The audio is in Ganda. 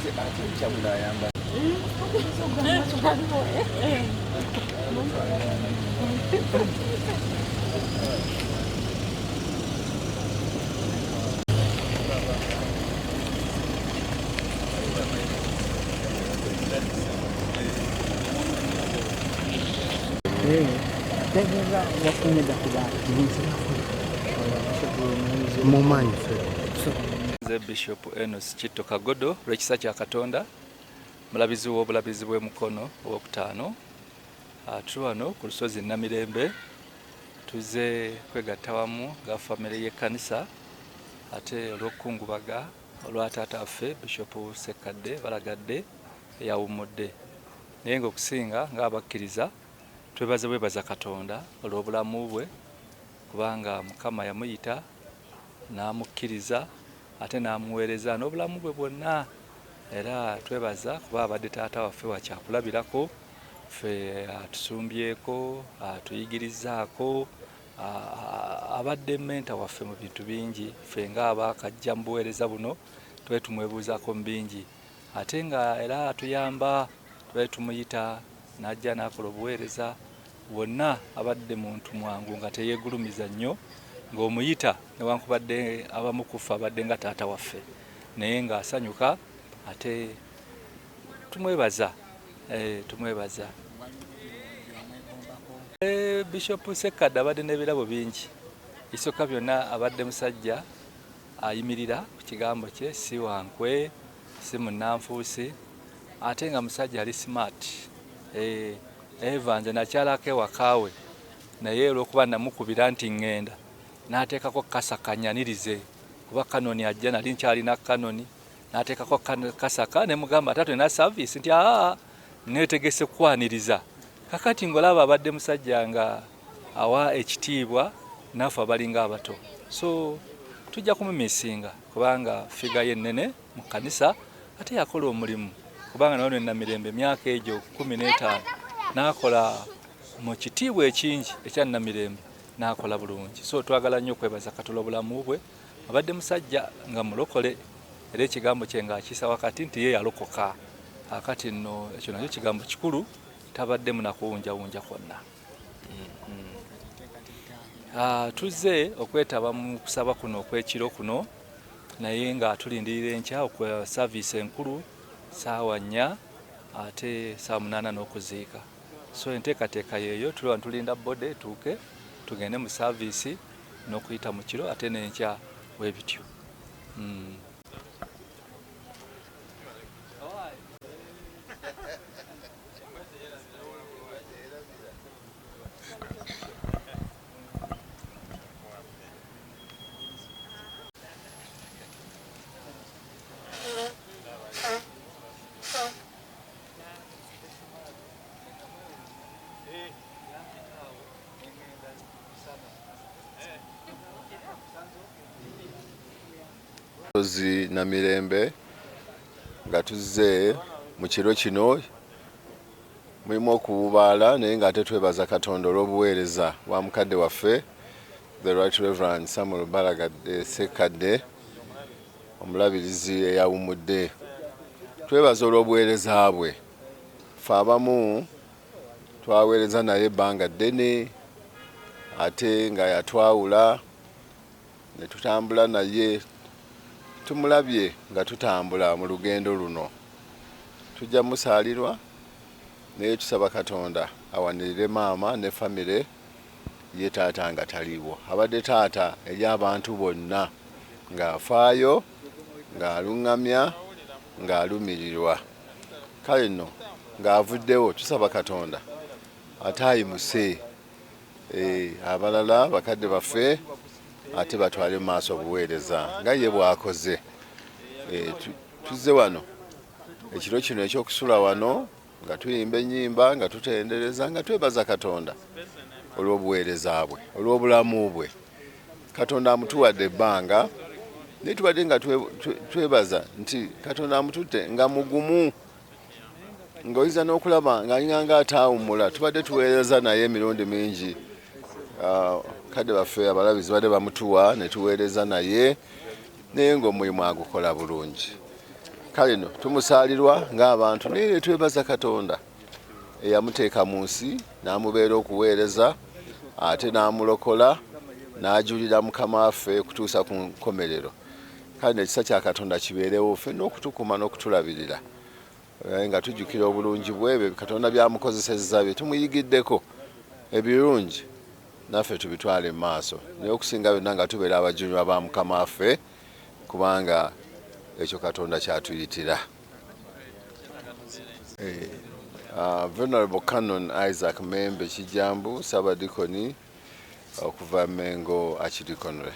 Ate enkya munayamba. Mumanyi. Nze Bishop Enos Kitto Kagodo lw'ekisa kya Katonda, mulabizi w'obulabizi bw'e Mukono owokutaano. Tuli wano ku lusozi Namirembe, tuzze kwegatta wamu nga famire y'ekkanisa ate olw'okukungubaga olwa taata waffe Bishop Ssekkadde Balagadde eyawummudde. Naye ng'okusinga ng'abakkiriza twebaza bwebaza Katonda olw'obulamu bwe, kubanga Mukama yamuyita n'amukkiriza ate n'amuweereza n'obulamu bwe bwonna. Era twebaza kuba abadde taata waffe wa kyakulabirako, ffe atusumbyeko, atuyigirizzaako, abadde menta waffe mu bintu bingi. Ffe ng'abaakajja mu buweereza buno tubadde tumwebuuzaako mu bingi, ate nga era atuyamba, tubadde tumuyita n'ajja n'akola obuweereza wonna. Abadde muntu mwangu nga teyeegulumiza nnyo, ng'omuyita newankubadde abamu ku ffe abadde nga taata waffe, naye ng'asanyuka ate tumwebaza, tumwebaza. Bishop Ssekkadde abadde n'ebirabo bingi. Ekisooka byonna, abadde musajja ayimirira ku kigambo kye, si wankwe, si munnanfuusi, ate nga musajja ali smart. Eva nze nakyalako ewaka we, naye olw'okuba namukubira nti ŋŋenda, n'ateekako kasaka nyanirize, kuba kanoni ajja, nali nkyalina kanoni, n'ateekako kasaka ne mugamba, "Ate tulina service?" Nti, "Aa, neetegese kukwaniriza." Kakati ng'olaba abadde musajja nga awa ekitiibwa naffe abalinga abato, so tujja kumumisinga kubanga figure ye ennene mu kkanisa, ate yakola omulimu, kubanga nawe Namirembe emyaka egyo 15 n'akola mu kitiibwa ekingi ekya Namirembe, n'akola bulungi. So twagala nnyo okwebaza Katonda obulamu bwe. Abadde musajja nga mulokole, era ekigambo kye ng'akisa wakati nti ye yalokoka. Akati nno ekyo nakyo kigambo kikulu, tabadde munakuwunjawunja kwonna. Tuzze okwetaba mu kusaba kuno okw'ekiro kuno, naye nga tulindirira enkya okwa service enkulu saawa 4, ate saawa 8 n'okuziika. So enteekateeka yeeyo, tuli wano tulinda body etuuke tugende mu service n'okuyita mu kiro, ate n'enkya bwe bityo. Lusozi Namirembe, nga tuzze mu kiro kino, mulimu okububaala, naye ng'ate twebaza Katonda olw'obuweereza bwa mukadde waffe, the Right Reverend Samuel Balagadde Ssekkadde, omulabirizi eyawummudde. Twebaza olw'obuweereza bwe. Ffe abamu twaweereza naye ebbanga ddene, ate nga yatwawula ne tutambula naye, tumulabye nga tutambula mu lugendo luno. Tujja musaalirwa, naye tusaba Katonda awanirire maama ne famire ye. Taata nga taliiwo, abadde taata eri abantu bonna, ng'afaayo, ng'aluŋŋamya, ng'alumirirwa. Kale nno ng'avuddewo, tusaba Katonda ate ayimuse abalala bakadde baffe, ate batwale mu maaso obuweereza nga ye bw'akoze. Tuzze wano ekiro kino ekyokusula wano nga tuyimba ennyimba, nga tutendereza, nga twebaza Katonda olw'obuweereza bwe, olw'obulamu bwe. Katonda amutuwadde ebbanga, naye tubadde nga twebaza nti Katonda amututte nga mugumu, ng'oyinza n'okulaba ng'alinga nga ataawummula. Tubadde tuweereza naye emirundi mingi. Kadde baffe abalabizi badde bamutuwa ne tuweereza naye, naye ng'omulimu agukola bulungi. Kale no tumusaalirwa ng'abantu, naye ne twebaza Katonda eyamuteeka mu nsi n'amubeera okuweereza, ate n'amulokola n'ajulira Mukama waffe okutuusa ku nkomerero. Kale nekisa kya Katonda kibeerewo ffenna okutukuuma n'okutulabirira, nga tujjukira obulungi bwebyo Katonda byamukozesezza, bye tumuyigiddeko ebirungi, naffe tubitwale mu maaso, naye okusinga byonna nga tubeera abajulirwa ba Mukama waffe, kubanga ekyo Katonda kyatuyitira. Venerable Canon Isaac Membe Kijambu, Ssabadikoni okuva Mengo Archdeaconry.